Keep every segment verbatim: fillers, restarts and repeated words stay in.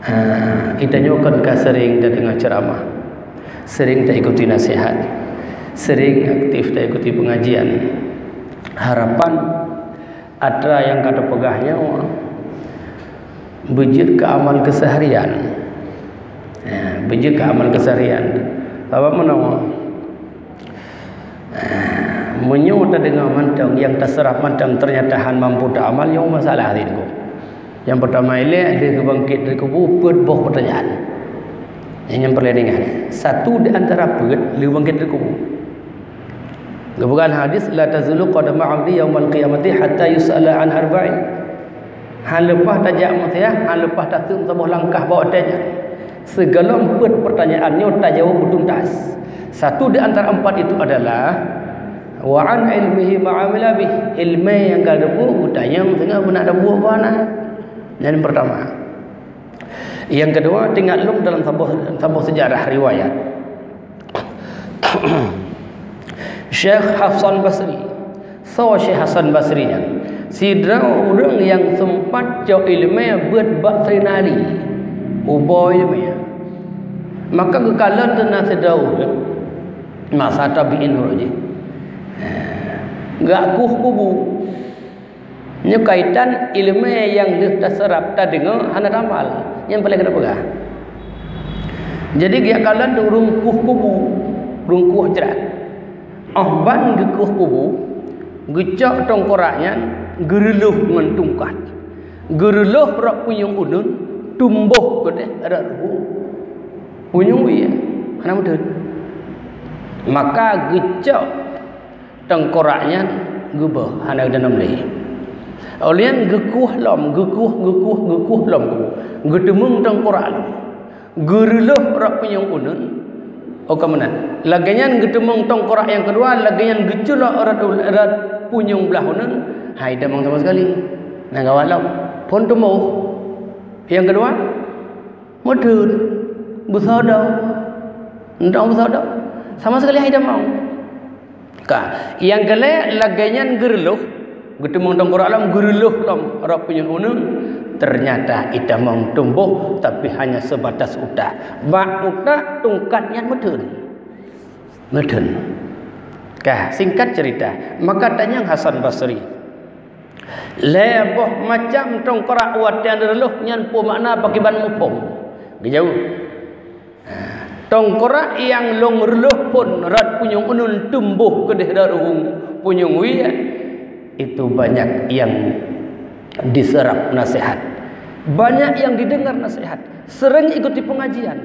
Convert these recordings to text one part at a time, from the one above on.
Ha, geutanyoe kan ka sering tadeungoe ceuramah, sering taikuti nasihat, sering aktif taikuti pengajian. Harapan atra nyang ka tapeugah nyoe beujeuet keu amal keuseuharian. Ha, beujeuet keu amal keuseuharian. Sabab meunoe, ha, meunyoe tadeungoe mantong nyang taseurap mantong, teunyata han mampu taamal, nyoe masalah teuh. Nyang peurtama ilée, lheueh geubangkét dari kubu, peuet boh peutanyaan. Nyang, nyang peureulée ingat, satu di antara peuet lheueh bangkét dari kubu. Geupeugah hadis, "La tazulu qadama 'abdi yaumal qiyamati hatta yus'ala an arba'in." Han leupah tajak maté, han leupah taseuem saboh langkah bak watée nyan, sigohlom peuet peutanyaan nyoe tajaweueb beutuntas. Satu di antara empat itu adalah, "Wa an ilmihi ma amila bih." Ilmu nyang ka geupeubuet, geutanyong singoh beuna tabuet bak na. Nyan peurtama. Nyang keudua, teuingat lom dalam saboh, saboh seujarah riwayat. Syekh Hasan Basri. Soe Syekh Hasan Basri nyan? Sidroe ureuëng nyang seumpat cok iéleumé beuet bak Saidina Ali. Ubé iéleumé. Maka geukalon teuna sidroe ureuëng, masa tabi'in uroe jih, geujak kueh kubu. Nyoe kaitan iéleumé nyang lheueh taseurap, tadeungoe, hana taamal. Nyan paléng hana peugah. Jadi, geujak kalon ureuëng kueh kubu, ureuëng kueh jrat. Óh ban geukueh kubu, geucok teungkorak nyan, geureulôh ngon tungkat. Geureulôh rot punyueng uneun, tumbôh keudeh rot ruhueng punyueng wie, hana meutheun. Maka geucok teungkorak nyan geubeuh, hana geutanam lé. Óh lheueh nyan geukueh lom, geukueh, geukueh, geukueh lom kubu. Geuteumeung teungkorak lom. Geureulôh rot punyueng uneun. Oh, ka meunan. Lagée nyan geuteumeung teungkorak nyang keudua, lagée nyan geuculok rot, rot punyueng blaih uneun, hai tamong sama sekali. Na gawat lom. Phon tumbôh. Nyang keudua, meutheun. Beusoe doe. Entong beusoe doe. Sama sekali hai tamong. Ka, nyang keulhée lagée nyan geureulôh, geuteumeung teungkorak lom, geureulôh lom rot punyueng uneun, teunyata hai tamong tumbôh, tapi hanya seubatas utak. Bak utak tungkat nyan meutheun. Meutheun. Ka, singkat cerita, maka tanyong Hasan Basri, "Lhée boh macam teungkorak watée nyan reulôh nyan peue makna, pakriban muphom?" Geujaweueb, "Teungkorak nyang lôn reulôh phon rot punyueng uneun tumbôh keudeh rot ruhueng punyueng wie, itu banyak nyang diseurap naseuhat, banyak nyang dideungar naseuhat, seuréng ikuti peungajian,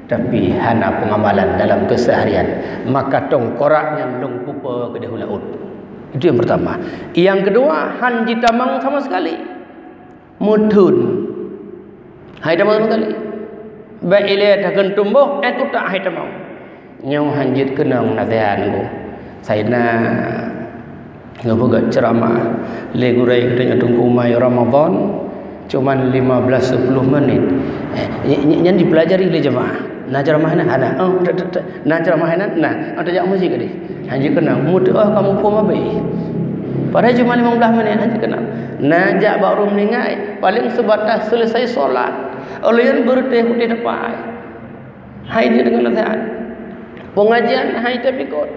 tapi hana peungamalan dalam keuseuharian, maka teungkorak nyan lôn pupe keudeh u laôt." Itu nyang peurtama. Nyang keudua, han jitamong sama sekali. Meutheun. Hai tamong sama sekali. Bék ilée takheun tumbôh, ét utak hai tamong. Nyoe han jeuet keunong naseuhat ngon. Saidna geupeugah ceuramah lé gurée geutanyoe Teungku Umai Ramadan, cuman lima belas sepuluh menit. Eh, ny-, ny-, nyan dipeulajari lé jeumaáh. Na ceuramah na? Hana. Oh, te-, te-, te-, na ceuramah na? Na. Oh, tajak meuseujid tadi. Han jeuet keunong. Meutuah kamoe phom abéh. Padahai cuma lima belas menit, han jeuet keunong. Na jak bak ureuëng meuninggai, paléng seubatas seuleusai solat. Óh lheueh nyan beureuteh u teumpat. Hai jeuet deungon naseuhat. Peungajian hai tem ikot.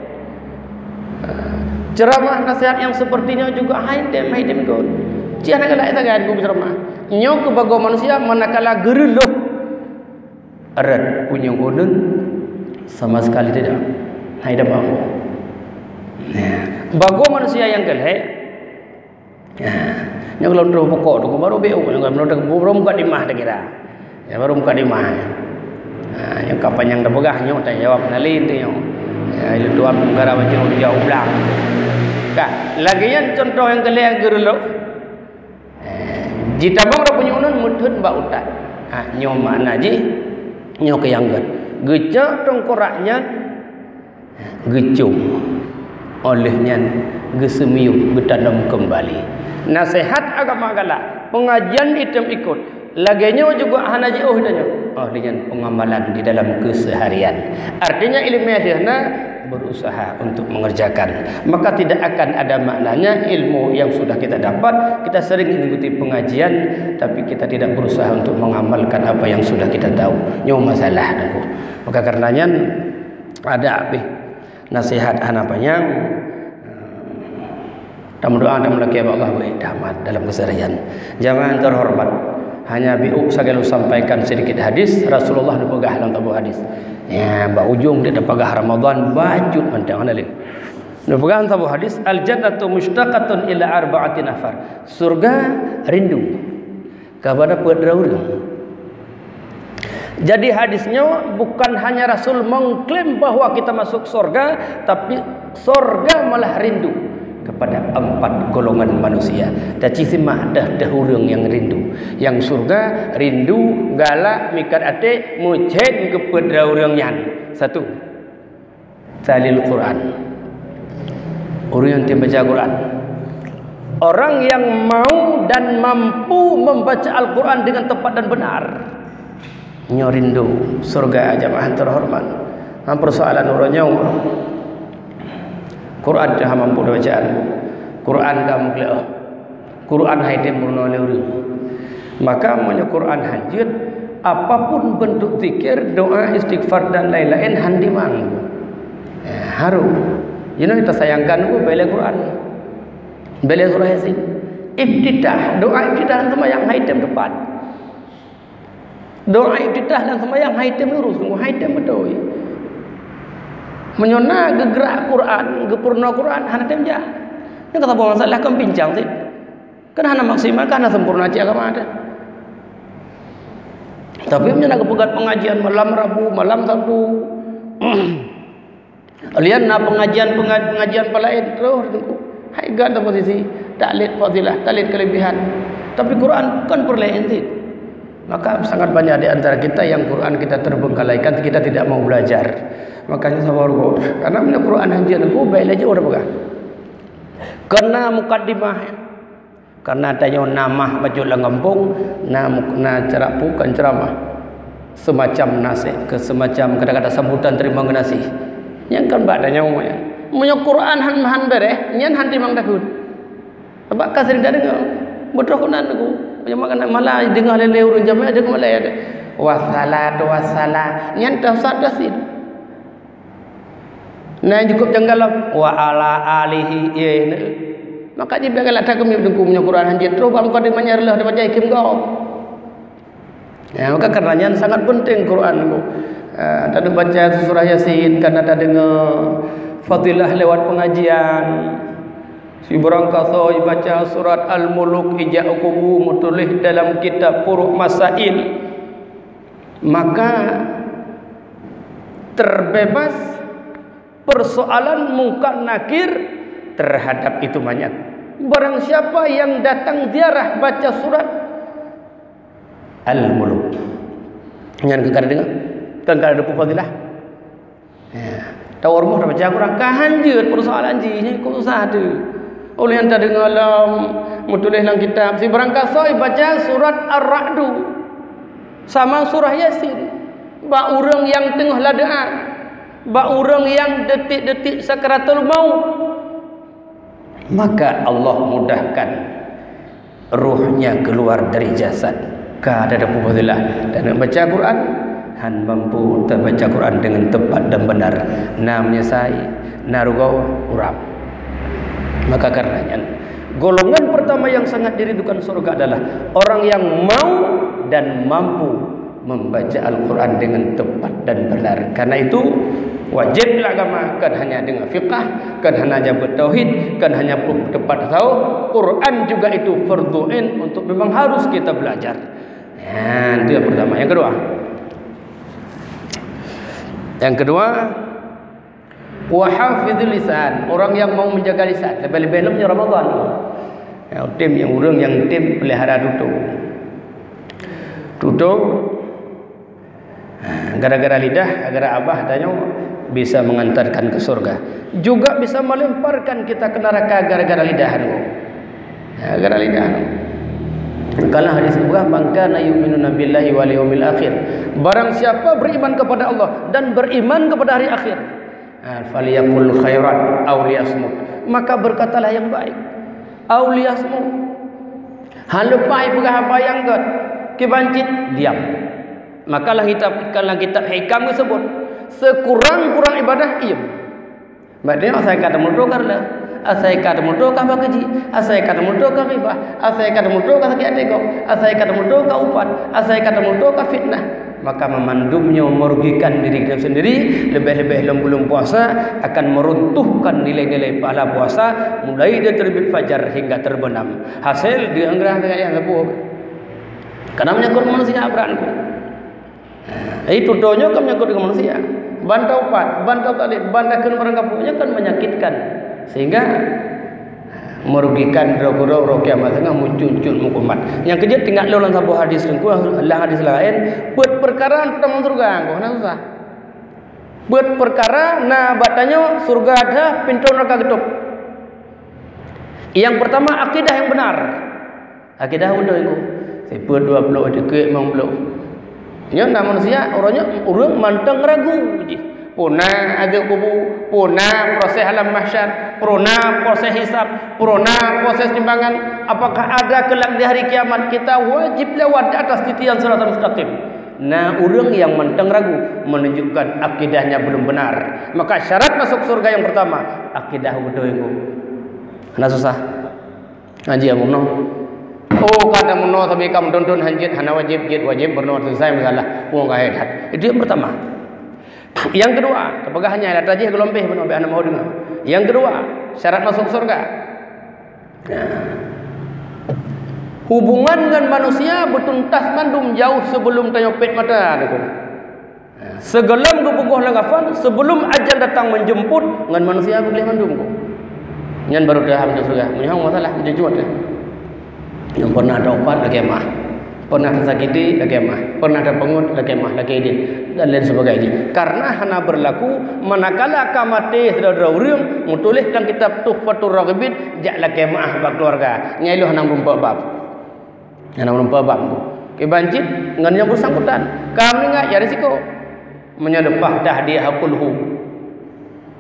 Ceuramah naseuhat nyang seperti nyoe juga hai tem, hai tem ikot. Ci hana galak sagai geuceuramah. Nyoe keu bagoe manusia manakala geureulôh rot punyueng uneun sama sekali tidak. Hai dapat. Nah, bagoe manusia nyang keulhée. Nah, nyoe kalau terus pokok tu baru B O, nyoe kalau terus baru mukadimah tak kira. Ya, baru mukadimah. Nah, nyoe ka panyang tapeugah nyoe, tajaweueb nalin tu nyoe. Ya, ilée tuan peukara macam dijaweueb ulang. Ka, lagée nyan contoh nyang keulhée geureulôh. Eh, jitamong rot punyueng uneun meutheun bak utak. Ha, nyoe makna jih, nyoe keu nyang gét. Geucok teungkorak nyan geucom. Óh lheueh nyan geuseumiyueb, geutanom keumbali. Naseuhat agama galak, peungajian item ikot. Lagée nyoe juga hana jiôh tanyoe. Óh lheueh nyan peungamalan di dalam keuseuharian. Artinya iéleumé lheueh na, berusaha untuk mengerjakan, maka tidak akan ada maknanya ilmu yang sudah kita dapat. Kita sering mengikuti pengajian, tapi kita tidak berusaha untuk mengamalkan apa yang sudah kita tahu. Nyoe masalah, Teungku. Maka karenanya, ada habéh nasihat hana panyang. Tameudoa dan meulakée bak Allah beuék tamat dalam keuseuharian. Jamaah yang terhormat, hanya biuk sagai lôn sampaikan sedikit hadis Rasulullah neupeugah lam saboh hadis. Ya, bak ujong dia peugah Ramadan bacut mantong hana lé. Neupeugah lam saboh hadis, "Al-jannatu mushtaqatun ila arba'ati nafar." Surga rindu kepada peuet droe ureuëng. Jadi hadis nyoe bukan hanya Rasul mengklaim bahwa kita masuk sorga, tapi sorga malah rindu kepada empat golongan manusia. Taci simak dah, dah ureuëng yang rindu. Yang surga rindu, galak, mikat até, meucén keu peuet droe ureuëng nyan. Satu. Talil Quran. Ureuëng yang tem baca Quran. Orang yang mau dan mampu membaca Al-Quran dengan tepat dan benar. Nyoe rindu surga, jamaah yang terhormat. Nah, persoalan uroe nyoe, Quran ka mampu bacaan. Quran ka meugleueh. Quran hai tem peurunoe lé ureuëng. Maka meunyoe Quran hanjeuet, apapun bentuk zikir, doa, istighfar dan lain-lain han timang. Ya, harôh. Jinoe tasayangkan ku bèk lé Quran. Bèk lé surah Yasin. Iftitah, doa iftitah lam seumayang hai tem teupat. Doa iftitah lam seumayang hai tem lurus, hai tem beutôi. Meunyoe na geugrak Quran, geupeurunoe Quran, hana tem jak. Nyan ka saboh masalah kon pincang cit. Kan hana maksimal, kan hana sempurna cit agama teuh. Tapi meunyoe na geupeugöt pengajian malam Rabu, malam Sabtu, lian na pengajian, penga-, pengajian palaén terus, hai gata posisi, taklid fadilah, taklid kelebihan. Tapi Quran bukan peureulèe cit. Maka sangat banyak di antara kita yang Quran kita terbengkalaikan, kita tidak mau belajar. Makanya sabar, Bu. Karena meunyoe Quran hanjeuet, Bu, bèk laju udah peugah. Kena mukaddimah. Karena tanyoe na mah bacut lam gampông, na mu-, na ceramah, bukan ceramah. Semacam nasihat, ke semacam kata-kata sambutan terima kasih. Nyan kan bak tanyoe nyan. Meunyoe Quran han, han bèrèh, nyan han timang takheun. Sabab ka sering tadeungoe. Beutôi keunan Teungku. Meunyoe makanan malah deungoe lé-lé ureueng jamaah deungoe lé. Wassalatu wassalam. Nyan teuh sat teuh sit. Nah, nyang cukup janggal lah. Wa ala alihi, ye, nah. Maka jih biar galak that keumiet Teungku meunyoe Quran hanjeuet terus bak mukadimah nyan reuloh dibaca ikim gob. Ya, maka karena nyan sangat penting Quran tu. Ah, taduek baca surah Yasin, karena tadeungoe fadilah lewat pengajian. Sibarang kasoe baca surat Al-Muluk, ijak u kubu, meutuléh dalam kitab Furuq Masail. Maka terbebas persoalan Mungkar Nakir terhadap itu manyat. Barang siapa yang datang ziarah baca surat Al-Muluk. Nyan keu ka deungoe, kan ka deungoe fadilah. Ya. Tawoe rumoh tabaca Quran, ka hanjeuet persoalan jih, nyan kok susah tu. Oleh nyang tadeungoe lom meutuléh lam kitab, sibarang kasoe baca surat Ar-Ra'du. Sama surah Yasin. Bak ureueng nyang teungoh ladeuan. Bak ureueng nyang detik-detik sakaratul maut. Maka Allah mudahkan ruhnya keluar dari jasad. Ka ada peubadelah dan baca Quran, han mampu tabaca Quran dengan tepat dan benar. Na meunyeusai, na rugoe, uram. Maka karena nyan, golongan pertama yang sangat dirindukan surga adalah orang yang mau dan mampu membaca Al-Quran dengan tepat dan benar. Karena itu, wajib lam agama, kan hanya deungoe fiqah, kan hanya jameun tauhid, kan hanya pe-, teumpat tasawuf, Quran juga itu fardhu ain untuk memang harus kita belajar. Nah, itu yang pertama. Yang kedua, yang kedua, wa hafizil lisan, orang yang mau menjaga lisan, lebih-lebih lom nyoe Ramadan. Ya, tem nyang ureueng nyang tem pelihara tutoe. Tutoe, ha, gara-gara lidah, gara-gara abah tanyoe bisa mengantarkan ke surga. Juga bisa melemparkan kita ke neraka gara-gara lidah tu. Ha, gara-gara lidah tu. Kalau hadis geupeugah, "Man kana yu'minu billahi wal yaumil akhir." Barang siapa beriman kepada Allah dan beriman kepada hari akhir. Ah, "Falyaqul khairan aw liyasmut." Maka berkatalah yang baik. Aw liyasmut. Hana leupah peugah haba nyang gét. Kiban cit diam. Maka lam kitab, lam kitab Hikam geusebut, sekurang-kurang ibadah, iem. Bak nyoe asai ka teumeututoe ka reuloh, asai ka teumeututoe ka bak keujih, asai ka teumeututoe ka ghibah, asai ka teumeututoe ka sakét até gob, asai ka teumeututoe ka upat, asai ka teumeututoe ka fitnah. Maka meumandum nyoe merugikan diri geutanyoe sendiri, leubeh-leubeh lom buleuen puasa akan meruntuhkan nilai-nilai pahala puasa mulai dari terbit fajar hingga terbenam. Hasé deuh anggrah teuka nyang sapeue. Karena menyangkut manusia berat. Jadi tutoe nyoe kan menyangkut dengan manusia. Ban taupat, ban takalib, ban takheun barang kapok nyoe kan menyakitkan. Sehingga merugikan droe-droe uroe kiamat teungoh meucut-cut meukumat. Nyang keujeuet teuingat lôn lam saboh hadis teungku, lam hadis laén, peuet peukara tamong syeuruga, hana susah. Peuet peukara na bak tanyoe syeuruga dah pintoe neuraka geutôb. Nyang peurtama akidah nyang beunar. Akidah beutôi ku. Sifeuet dua ploh, dikeue limong ploh. Nyoe na manusia, uroe nyoe ureuëng mantong ragu jih. Puna azab kubu, puna proses alam mahsyar, puna proses hisab, puna proses timbangan. Apakah ada kelak di hari kiamat? Kita wajib lewat di atas titian siratal mustaqim. Na ureuëng nyang mantong ragu, menunjukkan akidahnya belum benar. Maka syarat masuk surga yang pertama, akidah beutôi ku. Hana susah. Ngaji meunoe. Oh, ka meunoe sabe ka meuthon-thon hanjeuet, hana wajéb jeuet, wajéb meunoe, selesai masalah. Wong ka hebat. Itu yang pertama. Yang kedua, tapeugah nyan ata jih geulom beh meunoe, beh hana mau deungoe. Yang kedua, syarat masuk surga. Nah. Hubungan ngon manusia beutuntas mandum jauh sebelum tanyoe pet mata, Teungku. Sigohlom geupeugah lam kafan, sebelum ajal datang menjemput, ngon manusia beugléh mandum ku. Nyan baru teuham teuh surga. Meunyoe hana masalah, meujujur teuh. Nyang pernah taupat lakée meu'ah. Pernah teusakiti lakée meu'ah. Pernah tapeungot lakée meu'ah, lakée idin, dan lain sebagainya. Karena hana berlaku, manakala ka maté sidroe-droe ureuëng, meutuléh lam kitab Tuhfatur Raghibin, jak lakée meu'ah bak keluarga. Nyang ilôn hana meureumpok bab. Nyang na meureumpok bab tu. Kiban cit ngon nyang bersangkutan. Ka meuninggai, ya risiko. Meunyoe leupah tahdiah kulhu.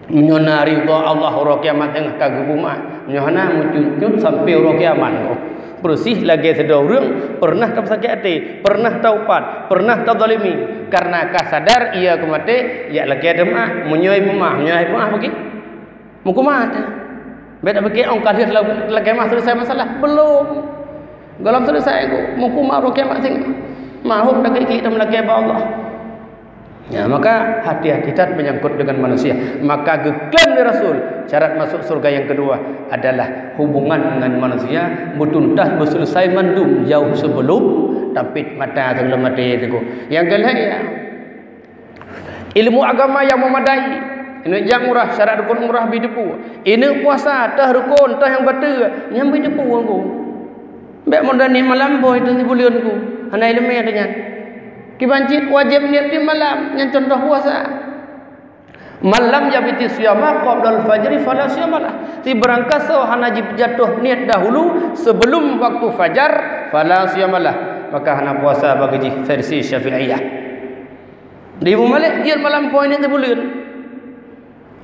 Meunyoe na ridha Allah uroe kiamat teungoh ka geupeumat. Meunyoe hana, meucut-cut sampai uroe kiamat tu. Beureuséh lagée sidroe ureuëng pernah tapeusakét até, pernah taupat, pernah tazalimi. Karena ka sadar ia keu maté, jak lakée teumeu'ah, meunyoe ipeumeu'ah, meunyoe ipeumeu'ah bagi. Meukumat. Bék tapike ong ka lheueh la-, lakée meu'ah selesai masalah. Belum. Gohlom selesai ku, meukumat uroe kiamat singoh. Mahom lagée klik dan lakée bak Allah. Ya, maka hati-hati that menyangkut dengan manusia. Maka geukheun lé Rasul, syarat masuk surga yang kedua adalah hubungan dengan manusia beutuntas beuselesai mandum jauh sebelum tapet mata, sebelum mati itu. Yang kelhée, ya. Ilmu agama nyang memadai. Ineuk jak umrah, syarat rukon umrah bri teupeu. Ineuk puasa, teuh rukon, teuh nyang bateue, nyan bri teupeu ku. Bék modal niet malam boh itu sibuleuen ku. Hana ileumé ata nyan. Kiban cit wajéb niet tiep malam, nyan contoh puasa. "Man lam yabiti siyama qablal fajri fala siyamalah." Sibarang kasoe hana jijatoh niet dahulu sebelum waktu fajar, fala siyamalah, maka hana puasa bagi jih, versi Syafi'iyah. Di Imam Malik, jeuet malam poh niet sibuleuen.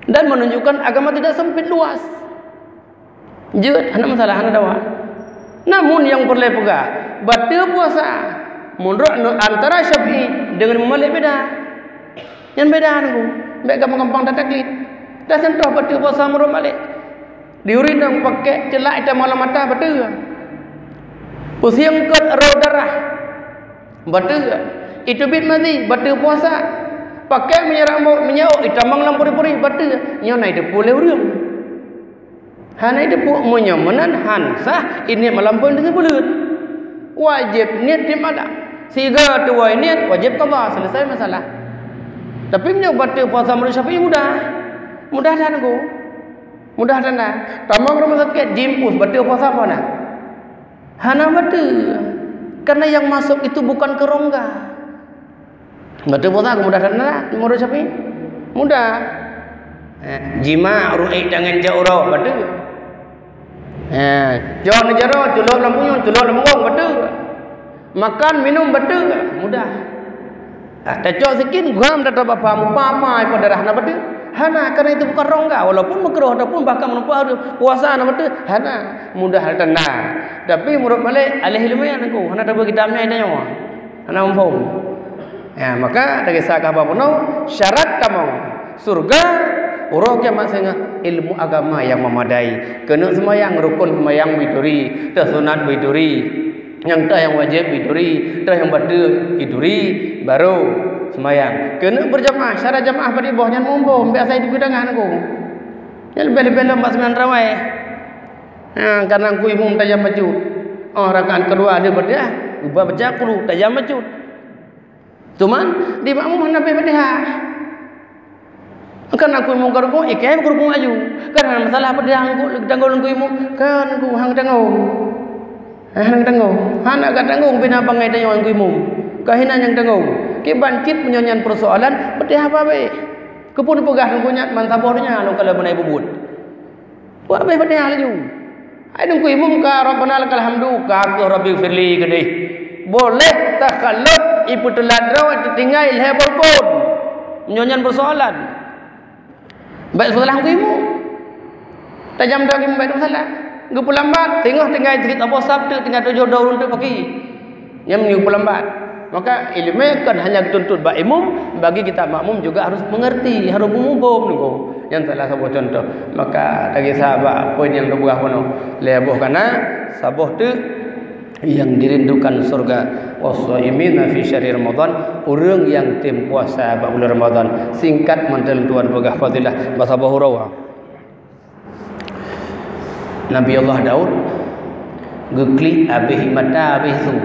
Dan menunjukkan agama tidak sempit luas. Jeuet, hana masalah, hana dawa. Namun nyang peureulée peugah, bateue puasa, meunurot antara Syafi'i dengan Imam Malik beda. Nyan beda, Teungku. Bék gampang-gampang tataklid. Dah contoh bateue puasa meunurot Malik. Diuri nyang pakai celak itamong lam mata, bateue. Pusieng kot roh darah, bateue. Iteubiet mazi, bateue puasa. Pakai minyeuk rambot, minyeuk itamong lam puri-puri, bateue. Nyoe na iteupeue lé ureuëng. Hana iteupeue, meunyoe meunan han sah, niet malam poh niet sibuleuen. Wajéb niet tiep malam. Siga tuwai niet, wajéb qadha, selesai masalah. Tapi meunyoe bateue puasa meunurot Syafi'i mudah. Mudah that, Teungku. Mudah that na. Tamong rumoh sakét, jimpus, bateue puasa apa na? Hana bateue. Karena yang masuk itu bukan ke rongga. Bateue puasa ka mudah that na, meunurot Syafi'i? Mudah. Eh, jima ru'ik tangan jak uroe, bateue. Eh, cok neujaroe, culok lam punyueng, culok lam bungong, bateue. Makan, minum, bateue, mudah. Ah, tacok sikin, gam, tata bapa, mupa-apa, ipa darah na bateue. Hana, karena itu bukan rongga, walaupun makruh ataupun bahkan menumpah puasa na beutôi, hana. Mudah hal tanda. Tapi menurut Malik, alih ilmu yang aku, hana tabu kita amai tanyoe. Hana muphom. Ya, maka dari saka apa pun syarat tamong surga, uroe kiamat singoh ilmu agama yang memadai. Keuneuk semayang, rukun semayang beuturi, teuh sunat beuturi. Nyang teuh nyang wajéb ituri, teuh nyang bateue ituri, barô seumayang. Keuneuk beurjamaah, syarat jamaah padum boh nyan muphom, biasa itu geutangan aku. Nyan leubeh-leubeh lom bak seumayang tarawih. Ha, karena ku imum tajam bacut. Oh, rakaat keudua lheueh Fatihah, uba baca qul tajam bacut. Cuman di makmum hana beh Fatihah. Kan aku imum ka rukuk, ikhem ka rukuk aju. Kan hana masalah Fatihah engkau tanggong ku imum. Kan ku hang tanggong. Eh, hana tanggong. Hana ka tanggong bina bangai tanyoe ku imum. Ka hina nyang tanggong. Kiban cit meunyoe nyan persoalan Fatihah babeh. Keupeue peugah engkau nyan man saboh donya lôn kala beunai bubut. Buat habéh Fatihah laju. Hai deungku imum ka Rabbana lakal hamdu, ka keuh Rabbighfirli keudeh. Boleh takhalluf, ipeuteulat droe, teutinggai lhée boh rukun. Meunyoe nyan persoalan. Baik salah deungku imum. Tajam droe imum baik salah. Geupeulambat, teungoh tinggai sikit saboh sab teuk, tinggai tujoh droe ureuëng teuk paki. Nyan meunyoe peulambat. Maka ileumé kon hanya geutuntut bak imum, bagi kita makmum juga harus mengerti, harus meumuphom nyoe. Nyan salah saboh contoh. Maka lagée sahabat poin nyang dua belas bunoe. Lhée boh kana, saboh teuk yang dirindukan surga. Washaimina fi syahri Ramadan, ureuëng yang tem puasa bak bulan Ramadan. Singkat mantong tuan peugah fadilah bak saboh uroe. Nabi Allah Daud geuklik habéh mata habéh su.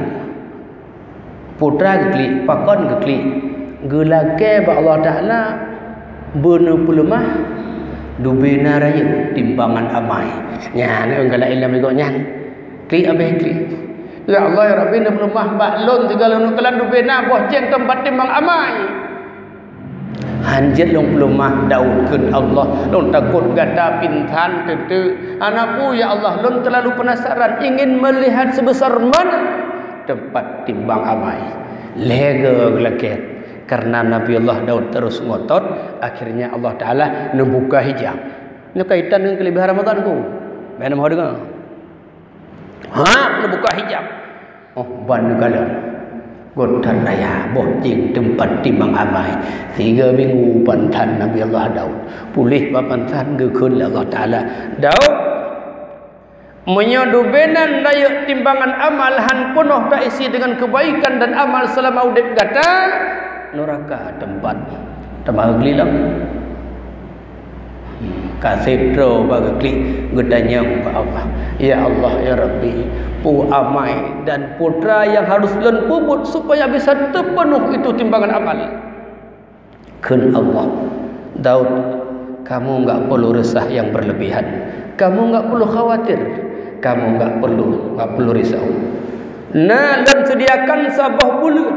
Putra geuklik, pakon geuklik. Geulakée bak Allah Taala beuneu peuleumah dubena rayeuk timbangan amai. Nyan galak ilmu gobnyan. Klik habéh klik. Ya Allah, ya Rabbi, neupeuleumah bak lôn sigala neukalon dubena boh céng teumpat timbang amai. Hanjeuet lôn peuleumah Daud kheun Allah, lôn takot gata pingsan teuk-teuk. Hana peue ya Allah, lôn teulalu penasaran ingin melihat sebesar mana tempat timbang amai. Lhée geulakée, karena Nabi Allah Daud terus ngotot, akhirnya Allah Taala neubuka hijab. Nyoe kaitan ngon keulebihan Ramadan ku. Bèk na meuho deungoe. Ha, neubuka hijab. Oh, ban neukalon. Göt that raya, boh céng teumpat timbang amai. Tiga minggu pantan Nabi Allah Daud. Puléh bak pantan geukheun lé Allah Taala. Daud, meunyoe dubena rayeuk timbangan amal han peunoh taisi deungon keubaikan dan amal seulama udép gata, nuraka teumpat. Teuma geuklik lom. Ka sép droe bak geuklik, geutanyong bak Allah, "Ya Allah, ya Rabbi, peue amai dan putra nyang harus lôn peubuet supaya bisa teupeunoh itu timbangan amal?" Kheun Allah, "Daud, kamu enggak perlu resah yang berlebihan. Kamu enggak perlu khawatir. Kamu enggak perlu, enggak perlu risau. Na lôn sediakan saboh buleuen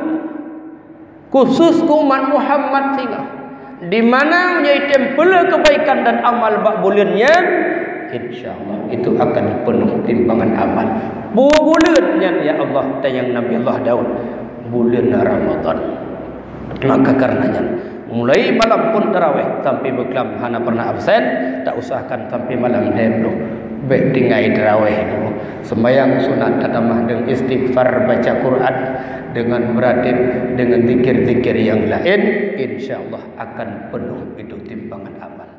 khusus keu umat Muhammad singoh. Di mana meunyoe item peuleueh keubaikan dan amal bak buleuen nyan, insya Allah itu akan peunoh timbangan amal." Peue buleuen nyan, ya Allah, tanyong Nabi Allah Daud. Buleuen Ramadan. Maka karena nyan, mulai malam pun tarawih sampai beuklam hana pernah absen, tak usahkan sampai malam lhèe ploh. Bèk tinggai tarawih dulu. Sembahyang sunat tatamah dengan istighfar, baca Quran, dengan meratib, dengan zikir-zikir yang lain, insya Allah akan penuh itu timbangan amal.